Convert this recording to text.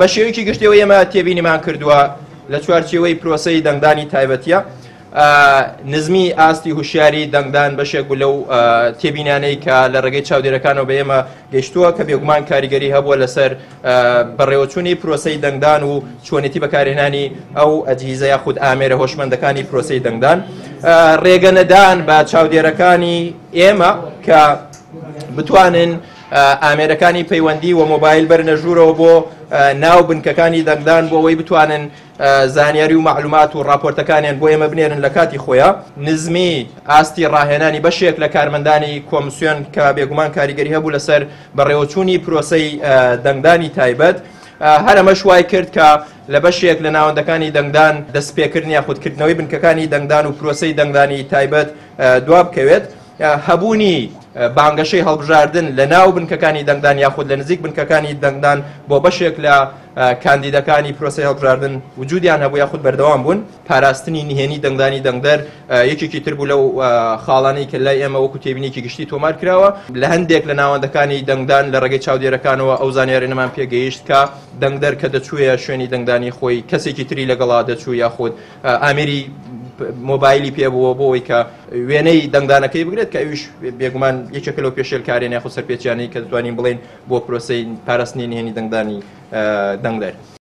بە شێوەیەکی گشتیەوە ئێمە تێبینیمان کردووە لە چوارچێوەی پرۆسەی دەنگدانی تایبەتیە، نزمی ئاستی هوشیاری دەنگدان بەشێک بوو لەو تێبینانەی کە لە ڕێگەی چاودێرەکانەوە بە ئێمە گەیشتووە، کە بێگومان کاریگەری هەبووە لەسەر بەڕێوەچوونی پرۆسەی دەنگدان و چۆنێتی بەکارهێنانی ئەو ئەجهیزە یاخود ئامێرە هۆشمەندەکانی پرۆسەی دەنگدان. ڕێگە نەدان بە چاودێرەکانی ئێمە کە بتوانن ئامێرەکانی پەیوەندی و مۆبایل بەرنە ژوورەوە بۆ ناو بنکەکانی دەنگدان بۆ ئەوەی بتوانن زانیاری و مەعلومات و ڕاپۆرتەکانیان بۆ ئێمە بنێرن لە کاتی خۆیان. نزمی ئاستی ڕاهێنانی بەشێک لە کارمەندانی کۆمسیۆن کە بێگومان کاریگەری هەبوو لەسەر بەڕێوەچوونی پرۆسەی دەنگدانی تایبەت، هەر ئەمەش وای کرد کە لە بەشێک لە ناوەندەکانی دەنگدان دەستپێکردن یاخود کردنەوەی بنکەکانی دەنگدان و پرۆسەی دەنگدانی تایبەت دوا بکەوێت. هەبوونی بانگەشەی هەڵبژاردن لە ناو بنکەکانی دەنگدان یاخود لە نزیک بنکەکانی دەنگدان بۆ بەشێک لە کاندیدەکانی پرۆسەی هەڵبژاردن وجودیان هەبوو یاخود بەردەوام بوون. پاراستنی نهێنی دەنگدانی دەنگدەر یەکێکی تر بوو لەو خاڵانەی کە لای ئێمە وەکو تێبینێکی گشتی تۆمار کراوە. لە هەندێک لە ناوەندەکانی دەنگدان لە ڕێگەی چاودێرەکانەوە ئەو زانیارانەمان پێگەیشت کە دەنگدەر کە دەچوویە شوێنی دەنگدانی خۆی کەسێکی تری لەگەڵا دەچوو یاخود ئامێری مۆبایلی پێ بووە بۆ ئەوەی کە وێنەی دەنگدانەکەی بگرێت، کە ئەویش بێگومان یەکێکە لەو پێشێلکاریانە یاخود سەرپێچیانەی کە دەتوانین بڵێین بۆ پرۆسەی پاراستنی نهێنی دەنگدانی دەنگدەر.